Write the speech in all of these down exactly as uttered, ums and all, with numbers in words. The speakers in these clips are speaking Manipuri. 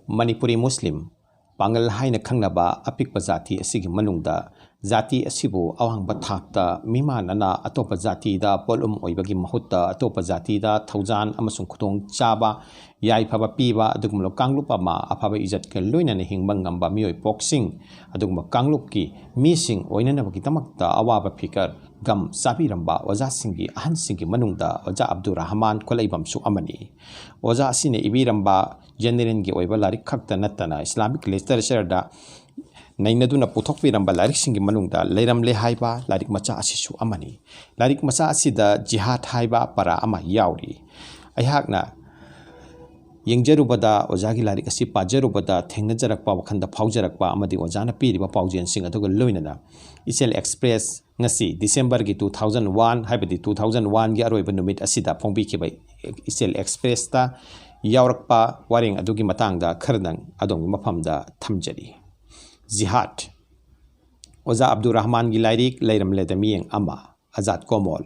ꯃꯅꯤꯄꯨꯔꯤ ꯃꯨꯁꯂꯤꯝ ꯄꯥꯡꯒꯜ ꯍꯥꯏꯅ ꯈꯪꯅꯕ ꯑꯄꯤꯛꯄ ꯖꯥꯇꯤ ꯑꯁꯤꯒꯤ ꯃꯅꯨꯡꯗ ꯖꯥꯇꯤ ꯑꯁꯤꯕꯨ ꯑꯋꯥꯡꯕ ꯊꯥꯛꯇ ꯃꯤꯃꯥꯟꯅꯅ ꯑꯇꯣꯞꯄ ꯖꯥꯇꯤꯗ ꯄꯣꯠꯂꯨꯝ ꯑꯣꯏꯕꯒꯤ ꯃꯍꯨꯠꯇ ꯑꯇꯣꯞꯄ ꯖꯥꯇꯤꯗ ꯊꯧꯖꯥꯟ ꯑꯃꯁꯨꯡ ꯈꯨꯗꯣꯡꯆꯥꯕ ꯌꯥꯏꯐꯕ ꯄꯤꯕ ꯑꯗꯨꯒꯨꯝꯂꯕ ꯀꯥꯡꯂꯨꯞ ꯑꯃ, ꯑꯐꯕ ꯏꯖꯠꯀ ꯂꯣꯏꯅꯅ ꯍꯤꯡꯕ ꯉꯝꯕ ꯃꯤꯑꯣꯏ ꯄꯣꯛꯁꯤꯡ, ꯑꯗꯨꯒꯨꯝꯕ ꯀꯥꯡꯂꯨꯞꯀꯤ ꯃꯤꯁꯤꯡ ꯑꯣꯏꯅꯅꯕꯒꯤꯗꯃꯛꯇ ꯑꯋꯥꯕ ꯐꯤꯀꯔ ꯒꯝ ꯆꯥꯕꯤꯔꯝꯕ ꯑꯣꯖꯥꯁꯤꯡꯒꯤ ꯑꯍꯟꯁꯤꯡꯒꯤ ꯃꯅꯨꯡꯗ ꯑꯣꯖꯥ ꯑꯕꯗꯨꯔ ꯔꯍꯃꯥꯟ ꯈꯣꯂꯩꯕꯝꯁꯨ ꯑꯃꯅꯤ꯫ ꯑꯣꯖꯥ ꯑꯁꯤꯅ ꯏꯕꯤꯔꯝꯕ ꯖꯦꯅꯦꯔꯦꯜꯒꯤ ꯑꯣꯏꯕ ꯂꯥꯏꯔꯤꯛ ꯈꯛꯇ ꯅꯠꯇꯅ ꯏꯁꯂꯥꯃꯤꯛ ꯂꯤꯇꯔꯦꯆꯔꯗ ꯅꯩꯅꯗꯨꯅ ꯄꯨꯊꯣꯛꯄꯤꯔꯝꯕ ꯂꯥꯏꯔꯤꯛꯁꯤꯡꯒꯤ ꯃꯅꯨꯡꯗ ꯂꯩꯔꯝꯂꯦ ꯍꯥꯏꯕ ꯂꯥꯏꯔꯤꯛ ꯃꯆꯥ ꯑꯁꯤꯁꯨ ꯑꯃꯅꯤ꯫ ꯂꯥꯏꯔꯤꯛ ꯃꯆꯥ ꯑꯁꯤꯗ ꯖꯤꯍꯥꯗ ꯍꯥꯏꯕ ꯄꯔꯥ ꯑꯃ ꯌꯥꯎꯔꯤ꯫ ꯑꯩꯍꯥꯛꯅ ꯌꯦꯡꯖꯔꯨꯕꯗ, ꯑꯣꯖꯥꯒꯤ ꯂꯥꯏꯔꯤꯛ ꯑꯁꯤ ꯄꯥꯖꯔꯨꯕꯗ ꯊꯦꯡꯅꯖꯔꯛꯄ, ꯋꯥꯈꯜꯗ ꯐꯥꯎꯖꯔꯛꯄ ꯑꯃꯗꯤ ꯑꯣꯖꯥꯅ ꯄꯤꯔꯤꯕ ꯄꯥꯎꯖꯦꯜꯁꯤꯡ ꯑꯗꯨꯒ ꯂꯣꯏꯅꯅ ꯏꯆꯦꯜ ꯑꯦꯛꯁꯄ꯭ꯔꯦꯁ ꯉꯁꯤ ꯗꯤꯁꯦꯝꯕꯔꯒꯤ two thousand one, ꯍꯥꯏꯕꯗꯤ two thousand oneꯒꯤ ꯑꯔꯣꯏꯕ ꯅꯨꯃꯤꯠ ꯑꯁꯤꯗ ꯐꯣꯡꯕꯤꯈꯤꯕ ꯏꯆꯦꯜ ꯑꯦꯛꯁꯄ꯭ꯔꯦꯁꯇ ꯌꯥꯎꯔꯛꯄ ꯋꯥꯔꯦꯡ ꯑꯗꯨꯒꯤ ꯃꯇꯥꯡꯗ ꯈꯔꯗꯪ ꯑꯗꯣꯝꯒꯤ ꯃꯐꯝꯗ ꯊꯝꯖꯔꯤ꯫ ꯖꯤꯍꯥꯗ꯫ ꯑꯣꯖꯥ ꯑꯕꯗꯨꯔ ꯔꯍꯃꯥꯟꯒꯤ ꯂꯥꯏꯔꯤꯛ ꯂꯩꯔꯝꯂꯦꯗ ꯃꯤꯠꯌꯦꯡ ꯑꯃ, ꯑꯖꯥꯗ ꯀꯣꯃꯣꯜ꯫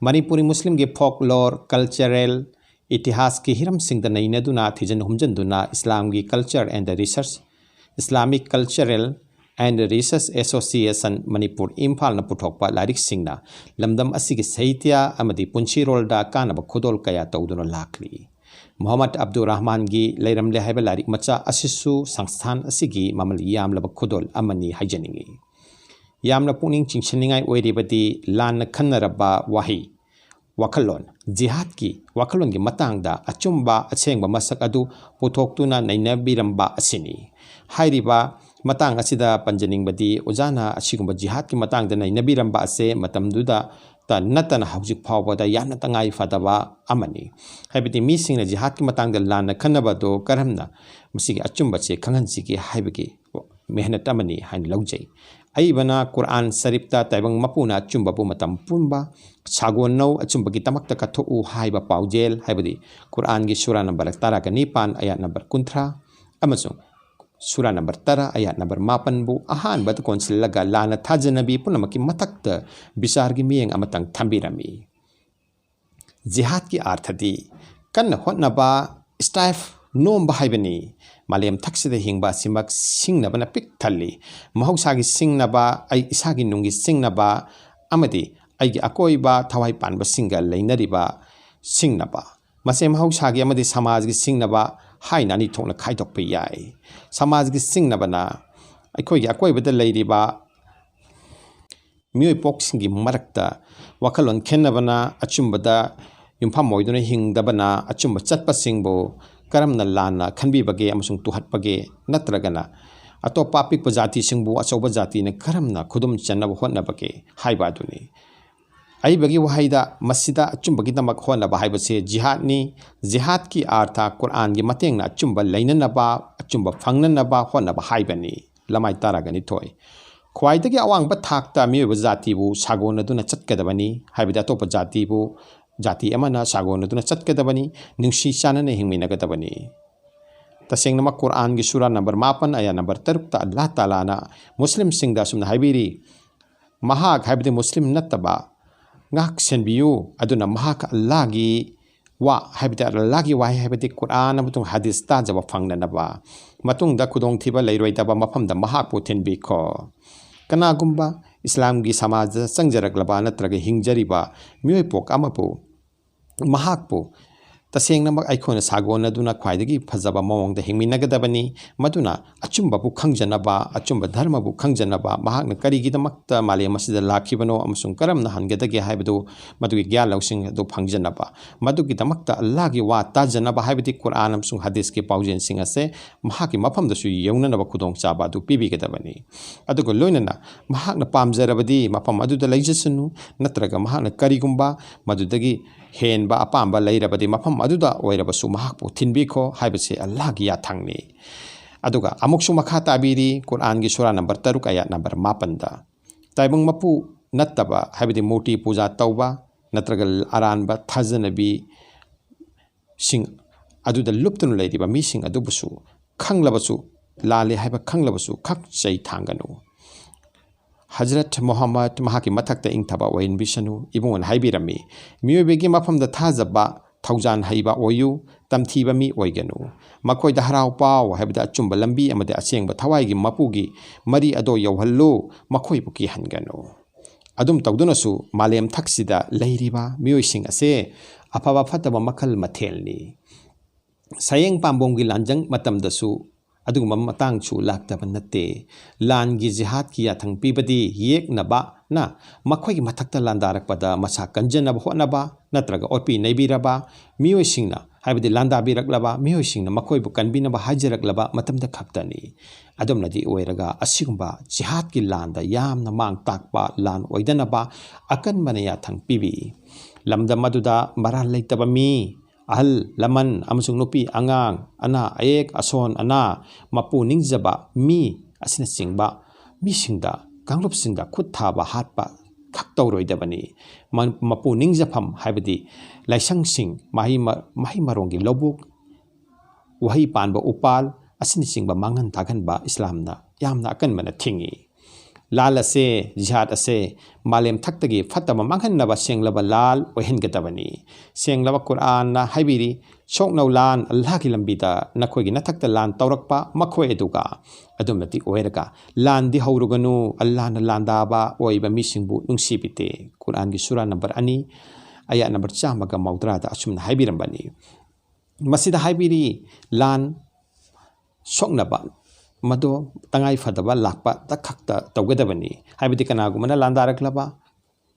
ꯃꯅꯤꯄꯨꯔꯤ ꯃꯨꯁꯂꯤꯝꯒꯤ folklore, cultural, ꯏꯇꯤꯍꯥꯁꯀꯤ ꯍꯤꯔꯝꯁꯤꯡꯗ ꯅꯩꯅꯗꯨꯅ, ꯊꯤꯖꯤꯟ ꯍꯨꯝꯖꯤꯟꯗꯨꯅ Islamꯒꯤ Culture and Research, Islamic Cultural and Research Association Manipur, ꯏꯝꯐꯥꯜꯅ ꯄꯨꯊꯣꯛꯄ ꯂꯥꯏꯔꯤꯛꯁꯤꯡꯅ ꯂꯝꯗꯝ ꯑꯁꯤꯒꯤ ꯁꯥꯍꯤꯇ꯭ꯌ ꯑꯃꯗꯤ ꯄꯨꯟꯁꯤꯔꯣꯜꯗ ꯀꯥꯟꯅꯕ ꯈꯨꯗꯣꯜ ꯀꯌꯥ ꯇꯧꯗꯨꯅ ꯂꯥꯛꯂꯤ꯫ ꯃꯨꯍꯝꯃꯗ ꯑꯕꯗꯨꯔ ꯔꯍꯃꯥꯟꯒꯤ ꯂꯩꯔꯝꯂꯦ ꯍꯥꯏꯕ ꯂꯥꯏꯔꯤꯛ ꯃꯆꯥ ꯑꯁꯤꯁꯨ ꯁꯪꯁꯊꯥꯟ ꯑꯁꯤꯒꯤ ꯃꯃꯜ ꯌꯥꯝꯂꯕ ꯈꯨꯗꯣꯜ ꯑꯃꯅꯤ ꯍꯥꯏꯖꯅꯤꯡꯏ꯫ ꯌꯥꯝꯅ ꯄꯨꯛꯅꯤꯡ ꯆꯤꯡꯁꯤꯟꯅꯤꯡꯉꯥꯏ ꯑꯣꯏꯔꯤꯕꯗꯤ ꯂꯥꯟꯅ ꯈꯟꯅꯔꯕ ꯋꯥꯍꯩ, ꯋꯥꯈꯜꯂꯣꯟ, ꯖꯤꯍꯥꯗꯀꯤ ꯋꯥꯈꯜꯂꯣꯟꯒꯤ ꯃꯇꯥꯡꯗ ꯑꯆꯨꯝꯕ ꯑꯁꯦꯡꯕ ꯃꯁꯛ ꯑꯗꯨ ꯄꯨꯊꯣꯛꯇꯨꯅ ꯅꯩꯅꯕꯤꯔꯝꯕ ꯑꯁꯤꯅꯤ꯫ ꯍꯥꯏꯔꯤꯕ ꯃꯇꯥꯡ ꯑꯁꯤꯗ ꯄꯟꯖꯅꯤꯡꯕꯗꯤ, ꯑꯣꯖꯥꯅ ꯑꯁꯤꯒꯨꯝꯕ ꯖꯤꯍꯥꯗꯀꯤ ꯃꯇꯥꯡꯗ ꯅꯩꯅꯕꯤꯔꯝꯕ ꯑꯁꯦ ꯃꯇꯝꯗꯨꯗ ꯇ ꯅꯠꯇꯅ ꯍꯧꯖꯤꯛ ꯐꯥꯎꯕꯗ ꯌꯥꯝꯅ ꯇꯉꯥꯏ ꯐꯗꯕ ꯑꯃꯅꯤ꯫ ꯍꯥꯏꯕꯗꯤ ꯃꯤꯁꯤꯡꯅ ꯖꯤꯍꯥꯗꯀꯤ ꯃꯇꯥꯡꯗ ꯂꯥꯟꯅ ꯈꯟꯅꯕ ꯑꯗꯨ ꯀꯔꯝꯅ ꯃꯁꯤꯒꯤ ꯑꯆꯨꯝꯕꯁꯦ ꯈꯪꯍꯟꯁꯤꯒꯦ ꯍꯥꯏꯕꯒꯤ ꯃꯦꯍꯅꯠ ꯑꯃꯅꯤ ꯍꯥꯏꯅ ꯂꯧꯖꯩ꯫ ꯑꯏꯕꯅ ꯀꯨꯔꯑꯥꯟ ꯁꯔꯤꯐꯇ ꯇꯥꯏꯕꯪ ꯃꯄꯨꯅ ꯑꯆꯨꯝꯕꯕꯨ ꯃꯇꯝ ꯄꯨꯝꯕ ꯁꯥꯒꯣꯟꯅꯧ, ꯑꯆꯨꯝꯕꯒꯤꯗꯃꯛꯇ ꯀꯠꯊꯣꯛꯎ ꯍꯥꯏꯕ ꯄꯥꯎꯖꯦꯜ, ꯍꯥꯏꯕꯗꯤ ꯀꯨꯔꯑꯥꯟꯒꯤ ꯁꯨꯔꯥ ꯅꯝꯕꯔ ꯇꯔꯥꯒ ꯅꯤꯄꯥꯟ, ꯑꯌꯥꯠ ꯅꯝꯕꯔ ꯀꯨꯟꯊ꯭ꯔꯥ, ꯑꯃꯁꯨꯡ ꯁꯨꯔꯥ ꯅꯝꯕꯔ ꯇꯔꯥ, ꯑꯌꯥꯠ ꯅꯝꯕꯔ ꯃꯥꯄꯟꯕꯨ ꯑꯍꯥꯟꯕꯗ ꯀꯣꯟꯁꯤꯜꯂꯒ ꯂꯥꯟꯅ ꯊꯥꯖꯅꯕꯤ ꯄꯨꯝꯅꯃꯛꯀꯤ ꯃꯊꯛꯇ ꯕꯤꯆꯥꯔꯒꯤ ꯃꯤꯠꯌꯦꯡ ꯑꯃꯇꯪ ꯊꯝꯕꯤꯔꯝꯃꯤ꯫ ꯖꯤꯍꯥꯗꯀꯤ ꯑꯥꯔꯊꯗꯤ ꯀꯟꯅ ꯍꯣꯠꯅꯕ, strive ꯅꯣꯝꯕ ꯍꯥꯏꯕꯅꯤ꯫ ꯃꯥꯂꯦꯝ ꯊꯛꯁꯤꯗ ꯍꯤꯡꯕ ꯑꯁꯤꯃꯛ ꯁꯤꯡꯅꯕꯅ ꯄꯤꯛ ꯊꯜꯂꯤ꯫ ꯃꯍꯧꯁꯥꯒꯤ ꯁꯤꯡꯅꯕ, ꯑꯩ ꯏꯁꯥꯒꯤ ꯅꯨꯡꯒꯤ ꯁꯤꯡꯅꯕ ꯑꯃꯗꯤ ꯑꯩꯒꯤ ꯑꯀꯣꯏꯕ ꯊꯋꯥꯏ ꯄꯥꯟꯕꯁꯤꯡꯒ ꯂꯩꯅꯔꯤꯕ ꯁꯤꯡꯅꯕ꯫ ꯃꯁꯦ ꯃꯍꯧꯁꯥꯒꯤ ꯑꯃꯗꯤ ꯁꯃꯥꯖꯒꯤ ꯁꯤꯡꯅꯕ ꯍꯥꯏꯅ ꯑꯅꯤ ꯊꯣꯛꯅ ꯈꯥꯏꯗꯣꯛꯄ ꯌꯥꯏ꯫ ꯁꯃꯥꯖꯒꯤ ꯁꯤꯡꯅꯕꯅ ꯑꯩꯈꯣꯏꯒꯤ ꯑꯀꯣꯏꯕꯗ ꯂꯩꯔꯤꯕ ꯃꯤꯑꯣꯏ ꯄꯣꯛꯁꯤꯡꯒꯤ ꯃꯔꯛꯇ ꯋꯥꯈꯜꯂꯣꯟ ꯈꯦꯟꯅꯕꯅ, ꯑꯆꯨꯝꯕꯗ ꯌꯨꯝꯐꯝ ꯑꯣꯏꯗꯨꯅ ꯍꯤꯡꯗꯕꯅ, ꯑꯆꯨꯝꯕ ꯆꯠꯄꯁꯤꯡꯕꯨ ꯀꯔꯝꯅ ꯂꯥꯟꯅ ꯈꯟꯕꯤꯕꯒꯦ ꯑꯃꯁꯨꯡ ꯇꯨꯍꯠꯄꯒꯦ, ꯅꯠꯇ꯭ꯔꯒꯅ ꯑꯇꯣꯞꯄ ꯑꯄꯤꯛꯄ ꯖꯥꯇꯤꯁꯤꯡꯕꯨ ꯑꯆꯧꯕ ꯖꯥꯇꯤꯅ ꯀꯔꯝꯅ ꯈꯨꯗꯨꯝ ꯆꯟꯅꯕ ꯍꯣꯠꯅꯕꯒꯦ ꯍꯥꯏꯕ ꯑꯗꯨꯅꯤ꯫ ꯑꯏꯕꯒꯤ ꯋꯥꯍꯩꯗ ꯃꯁꯤꯗ ꯑꯆꯨꯝꯕꯒꯤꯗꯃꯛ ꯍꯣꯠꯅꯕ ꯍꯥꯏꯕꯁꯤ ꯖꯤꯍꯥꯗꯅꯤ꯫ ꯖꯤꯍꯥꯗꯀꯤ ꯑꯥꯔꯊ ꯀꯨꯔꯥꯟꯒꯤ ꯃꯇꯦꯡꯅ ꯑꯆꯨꯝꯕ ꯂꯩꯅꯅꯕ, ꯑꯆꯨꯝꯕ ꯐꯪꯅꯅꯕ ꯍꯣꯠꯅꯕ ꯍꯥꯏꯕꯅꯤ꯫ ꯂꯃꯥꯏ ꯇꯔꯥꯒ ꯅꯤꯊꯣꯏ꯫ ꯈ꯭ꯋꯥꯏꯗꯒꯤ ꯑꯋꯥꯡꯕ ꯊꯥꯛꯇ ꯃꯤꯑꯣꯏꯕ ꯖꯥꯇꯤꯕꯨ ꯁꯥꯒꯣꯟꯅꯗꯨꯅ ꯆꯠꯀꯗꯕꯅꯤ, ꯍꯥꯏꯕꯗꯤ ꯑꯇꯣꯞꯄ ꯖꯥꯇꯤꯕꯨ, ꯖꯥꯇꯤ ꯑꯃꯅ ꯁꯥꯒꯣꯟꯅꯗꯨꯅ ꯆꯠꯀꯗꯕꯅꯤ, ꯅꯨꯡꯁꯤ ꯆꯥꯟꯅꯅ ꯍꯤꯡꯃꯤꯟꯅꯒꯗꯕꯅꯤ꯫ ꯇꯁꯦꯡꯅꯃꯛ ꯀꯨꯔꯥꯟꯒꯤ ꯁꯨꯔꯥ ꯅꯝꯕꯔ ꯃꯥꯄꯟ, ꯑꯌꯥ ꯅꯝꯕꯔ ꯇꯔꯨꯛꯇ ꯑꯜꯂꯥꯍ ꯇꯥꯂꯥꯅ ꯃꯨꯁꯂꯤꯝꯁꯤꯡꯗ ꯑꯁꯨꯝꯅ ꯍꯥꯏꯕꯤꯔꯤ, ꯃꯍꯥꯛ, ꯍꯥꯏꯕꯗꯤ ꯃꯨꯁꯂꯤꯝ ꯅꯠꯇꯕ, ꯉꯥꯛ ꯁꯦꯟꯕꯤꯌꯨ, ꯑꯗꯨꯅ ꯃꯍꯥꯛ ꯑꯜꯂꯥꯍꯒꯤ ꯋꯥ, ꯍꯥꯏꯕꯗꯤ ꯑꯜꯂꯥꯍꯒꯤ ꯋꯥꯍꯩ, ꯍꯥꯏꯕꯗꯤ ꯀꯨꯔꯥꯟ ꯑꯃꯁꯨꯡ ꯍꯗꯤꯁ ꯇꯥꯖꯕ ꯐꯪꯅꯅꯕ, ꯃꯇꯨꯡꯗ ꯈꯨꯗꯣꯡꯊꯤꯕ ꯂꯩꯔꯣꯏꯗꯕ ꯃꯐꯝꯗ ꯃꯍꯥꯛꯄꯨ ꯊꯤꯟꯕꯤꯈꯣ꯫ ꯀꯅꯥꯒꯨꯝꯕ ꯏꯁꯂꯥꯝꯒꯤ ꯁꯃꯥꯖꯗ ꯆꯪꯖꯔꯛꯂꯕ ꯅꯠꯇ꯭ꯔꯒ ꯍꯤꯡꯖꯔꯤꯕ ꯃꯤꯑꯣꯏ ꯄꯣꯛ ꯑꯃꯕꯨ, ꯃꯍꯥꯛꯄꯨ ꯇꯁꯦꯡꯅꯃꯛ ꯑꯩꯈꯣꯏꯅ ꯁꯥꯒꯣꯟꯅꯗꯨꯅ ꯈ꯭ꯋꯥꯏꯗꯒꯤ ꯐꯖꯕ ꯃꯑꯣꯡꯗ ꯍꯤꯡꯃꯤꯟꯅꯒꯗꯕꯅꯤ꯫ ꯃꯗꯨꯅ ꯑꯆꯨꯝꯕꯕꯨ ꯈꯪꯖꯅꯕ, ꯑꯆꯨꯝꯕ ꯙꯔꯃꯕꯨ ꯈꯪꯖꯅꯕ, ꯃꯍꯥꯛꯅ ꯀꯔꯤꯒꯤꯗꯃꯛꯇ ꯃꯥꯂꯦꯝ ꯑꯁꯤꯗ ꯂꯥꯛꯈꯤꯕꯅꯣ ꯑꯃꯁꯨꯡ ꯀꯔꯝꯅ ꯍꯟꯒꯗꯒꯦ ꯍꯥꯏꯕꯗꯨ ꯃꯗꯨꯒꯤ ꯒ꯭ꯌꯥꯟ ꯂꯧꯁꯤꯡ ꯑꯗꯨ ꯐꯪꯖꯅꯕ, ꯃꯗꯨꯒꯤꯗꯃꯛꯇ ꯑꯜꯂꯥꯍꯒꯤ ꯋꯥ ꯇꯥꯖꯅꯕ, ꯍꯥꯏꯕꯗꯤ ꯀꯨꯔꯥꯟ ꯑꯃꯁꯨꯡ ꯍꯗꯤꯁꯀꯤ ꯄꯥꯎꯖꯦꯜꯁꯤꯡ ꯑꯁꯦ ꯃꯍꯥꯛꯀꯤ ꯃꯐꯝꯗꯁꯨ ꯌꯧꯅꯅꯕ ꯈꯨꯗꯣꯡꯆꯥꯕ ꯑꯗꯨ ꯄꯤꯕꯤꯒꯗꯕꯅꯤ꯫ ꯑꯗꯨꯒ ꯂꯣꯏꯅꯅ ꯃꯍꯥꯛꯅ ꯄꯥꯝꯖꯔꯕꯗꯤ ꯃꯐꯝ ꯑꯗꯨꯗ ꯂꯩꯖꯁꯅꯨ, ꯅꯠꯇ꯭ꯔꯒ ꯃꯍꯥꯛꯅ ꯀꯔꯤꯒꯨꯝꯕ ꯃꯗꯨꯗꯒꯤ ꯍꯦꯟꯕ ꯑꯄꯥꯝꯕ ꯂꯩꯔꯕꯗꯤ ꯃꯐꯝ ꯑꯗꯨꯗ ꯑꯣꯏꯔꯕꯁꯨ ꯃꯍꯥꯛꯄꯨ ꯊꯤꯟꯕꯤꯈꯣ ꯍꯥꯏꯕꯁꯤ ꯑꯜꯂꯥꯍꯒꯤ ꯌꯥꯊꯪꯅꯤ꯫ ꯑꯗꯨꯒ ꯑꯃꯨꯛꯁꯨ ꯃꯈꯥ ꯇꯥꯕꯤꯔꯤ, ꯀꯨꯔꯥꯟꯒꯤ ꯁꯨꯔꯥ ꯅꯝꯕꯔ ꯇꯔꯨꯛ, ꯑꯌꯥꯠ ꯅꯝꯕꯔ ꯃꯥꯄꯟꯗ, ꯇꯥꯏꯕꯪ ꯃꯄꯨ ꯅꯠꯇꯕ, ꯍꯥꯏꯕꯗꯤ ꯃꯨꯔꯇꯤ ꯄꯨꯖꯥ ꯇꯧꯕ ꯅꯠꯇ꯭ꯔꯒ ꯑꯔꯥꯟꯕ ꯊꯥꯖꯅꯕꯤ ꯁꯤꯡ ꯑꯗꯨꯗ ꯂꯨꯞꯇꯨꯅ ꯂꯩꯔꯤꯕ ꯃꯤꯁꯤꯡ ꯑꯗꯨꯕꯨꯁꯨ ꯈꯪꯂꯕꯁꯨ, ꯂꯥꯜꯂꯦ ꯍꯥꯏꯕ ꯈꯪꯂꯕꯁꯨ ꯈꯛ ꯆꯩ ꯊꯥꯡꯒꯅꯨ꯫ ꯍꯖꯔꯠ ꯃꯨꯍꯝꯃꯗ, ꯃꯍꯥꯛꯀꯤ ꯃꯊꯛꯇ ꯏꯪꯊꯕ ꯑꯣꯏꯍꯟꯕꯤꯁꯅꯨ, ꯏꯕꯨꯡꯉꯣꯅ ꯍꯥꯏꯕꯤꯔꯝꯃꯤ, ꯃꯤꯑꯣꯏꯕꯒꯤ ꯃꯐꯝꯗ ꯊꯥꯖꯕ ꯊꯧꯖꯥꯟ ꯍꯩꯕ ꯑꯣꯏꯌꯨ, ꯇꯝꯊꯤꯕ ꯃꯤ ꯑꯣꯏꯒꯅꯨ꯫ ꯃꯈꯣꯏꯗ ꯍꯔꯥꯎ ꯄꯥꯎ ꯍꯥꯏꯕꯗꯤ ꯑꯆꯨꯝꯕ ꯂꯝꯕꯤ ꯑꯃꯗꯤ ꯑꯁꯦꯡꯕ ꯊꯋꯥꯏꯒꯤ ꯃꯄꯨꯒꯤ ꯃꯔꯤ ꯑꯗꯣ ꯌꯧꯍꯜꯂꯨ, ꯃꯈꯣꯏꯕꯨ ꯀꯤꯍꯟꯒꯅꯨ꯫ ꯑꯗꯨꯝ ꯇꯧꯗꯨꯅꯁꯨ ꯃꯥꯂꯦꯝ ꯊꯛꯁꯤꯗ ꯂꯩꯔꯤꯕ ꯃꯤꯑꯣꯏꯁꯤꯡ ꯑꯁꯦ ꯑꯐꯕ ꯐꯠꯇꯕ ꯃꯈꯜ ꯃꯊꯦꯜꯅꯤ꯫ ꯁꯌꯦꯡ ꯄꯥꯝꯕꯣꯝꯒꯤ ꯂꯥꯟꯖꯪ ꯃꯇꯝꯗꯁꯨ ꯑꯗꯨꯒꯨꯝꯕ ꯃꯇꯥꯡꯁꯨ ꯂꯥꯛꯇꯕ ꯅꯠꯇꯦ꯫ ꯂꯥꯟꯒꯤ ꯖꯤꯍꯥꯗꯀꯤ ꯌꯥꯊꯪ ꯄꯤꯕꯗꯤ ꯌꯦꯛꯅꯕꯅ ꯃꯈꯣꯏꯒꯤ ꯃꯊꯛꯇ ꯂꯥꯟꯗꯥꯔꯛꯄꯗ ꯃꯁꯥ ꯀꯟꯖꯅꯕ ꯍꯣꯠꯅꯕ ꯅꯠꯇ꯭ꯔꯒ ꯑꯣꯠꯄꯤ ꯅꯩꯕꯤꯔꯕ ꯃꯤꯑꯣꯏꯁꯤꯡꯅ, ꯍꯥꯏꯕꯗꯤ ꯂꯥꯟꯗꯥꯕꯤꯔꯛꯂꯕ ꯃꯤꯑꯣꯏꯁꯤꯡꯅ ꯃꯈꯣꯏꯕꯨ ꯀꯟꯕꯤꯅꯕ ꯍꯥꯏꯖꯔꯛꯂꯕ ꯃꯇꯝꯗ ꯈꯛꯇꯅꯤ꯫ ꯑꯗꯨꯝꯅꯗꯤ ꯑꯣꯏꯔꯒ ꯑꯁꯤꯒꯨꯝꯕ ꯖꯤꯍꯥꯗꯀꯤ ꯂꯥꯟꯗ ꯌꯥꯝꯅ ꯃꯥꯡ ꯇꯥꯛꯄ ꯂꯥꯟ ꯑꯣꯏꯗꯅꯕ ꯑꯀꯟꯕꯅ ꯌꯥꯊꯪ ꯄꯤꯕꯤ꯫ ꯂꯝꯗꯝ ꯑꯗꯨꯗ ꯃꯔꯥꯜ ꯂꯩꯇꯕ ꯃꯤ, ꯑꯍꯜ ꯂꯃꯟ ꯑꯃꯁꯨꯡ ꯅꯨꯄꯤ ꯑꯉꯥꯡ, ꯑꯅꯥ ꯑꯌꯦꯛ, ꯑꯁꯣꯟ ꯑꯅꯥ, ꯃꯄꯨ ꯅꯤꯡꯖꯕ ꯃꯤ ꯑꯁꯤꯅꯆꯤꯡꯕ ꯃꯤꯁꯤꯡꯗ, ꯀꯥꯡꯂꯨꯞꯁꯤꯡꯗ ꯈꯨꯠ ꯊꯥꯕ ꯍꯥꯠꯄ ꯈꯛ ꯇꯧꯔꯣꯏꯗꯕꯅꯤ꯫ ꯃ-, ꯃꯄꯨ ꯅꯤꯡꯖꯐꯝ ꯍꯥꯏꯕꯗꯤ ꯂꯥꯏꯁꯪꯁꯤꯡ, ꯃꯍꯩ ꯃ-, ꯃꯍꯩ ꯃꯔꯣꯡꯒꯤ ꯂꯧꯕꯨꯛ, ꯎꯍꯩ ꯄꯥꯟꯕ ꯎꯄꯥꯜ ꯑꯁꯤꯅꯆꯤꯡꯕ ꯃꯥꯡꯍꯟ ꯇꯥꯛꯍꯟꯕ ꯏꯁꯂꯥꯝꯅ ꯌꯥꯝꯅ ꯑꯀꯟꯕꯅ ꯊꯤꯡꯏ꯫ ꯂꯥꯟ ꯑꯁꯦ, ꯖꯤꯍꯥꯗ ꯑꯁꯦ ꯃꯥꯂꯦꯝ ꯊꯛꯇꯒꯤ ꯐꯠꯇꯕ ꯃꯥꯡꯍꯟꯅꯕ ꯁꯦꯡꯂꯕ ꯂꯥꯟ ꯑꯣꯏꯍꯟꯒꯗꯕꯅꯤ꯫ ꯁꯦꯡꯂꯕ ꯀꯨꯔꯑꯥꯟꯅ ꯍꯥꯏꯕꯤꯔꯤ, "ꯁꯣꯛꯅꯧ ꯂꯥꯟ ꯑꯜꯂꯥꯍꯒꯤ ꯂꯝꯕꯤꯗ, ꯅꯈꯣꯏꯒꯤ ꯅꯊꯛꯇ ꯂꯥꯟ ꯇꯧꯔꯛꯄ ꯃꯈꯣꯏ ꯑꯗꯨꯒ"꯫ ꯑꯗꯨꯝꯅꯗꯤ ꯑꯣꯏꯔꯒ ꯂꯥꯟꯗꯤ ꯍꯧꯔꯨꯒꯅꯨ, ꯑꯜꯂꯥꯍꯅ ꯂꯥꯟꯗꯥꯕ ꯑꯣꯏꯕ ꯃꯤꯁꯤꯡꯕꯨ ꯅꯨꯡꯁꯤꯕꯤꯗꯦ꯫ ꯀꯨꯔꯑꯥꯟꯒꯤ ꯁꯨꯔꯥ ꯅꯝꯕꯔ ꯑꯅꯤ, ꯑꯌꯥꯠ ꯅꯝꯕꯔ ꯆꯥꯝꯃꯒ ꯃꯧꯗ꯭ꯔꯥꯗ ꯑꯁꯨꯝꯅ ꯍꯥꯏꯕꯤꯔꯝꯕꯅꯤ꯫ ꯃꯁꯤꯗ ꯍꯥꯏꯕꯤꯔꯤ, ꯂꯥꯟ ꯁꯣꯛꯅꯕ ꯃꯗꯣ ꯇꯉꯥꯏ ꯐꯗꯕ ꯂꯥꯛꯄꯗ ꯈꯛꯇ ꯇꯧꯒꯗꯕꯅꯤ꯫ ꯍꯥꯏꯕꯗꯤ ꯀꯅꯥꯒꯨꯝꯕꯅ ꯂꯥꯟꯗꯥꯔꯛꯂꯕ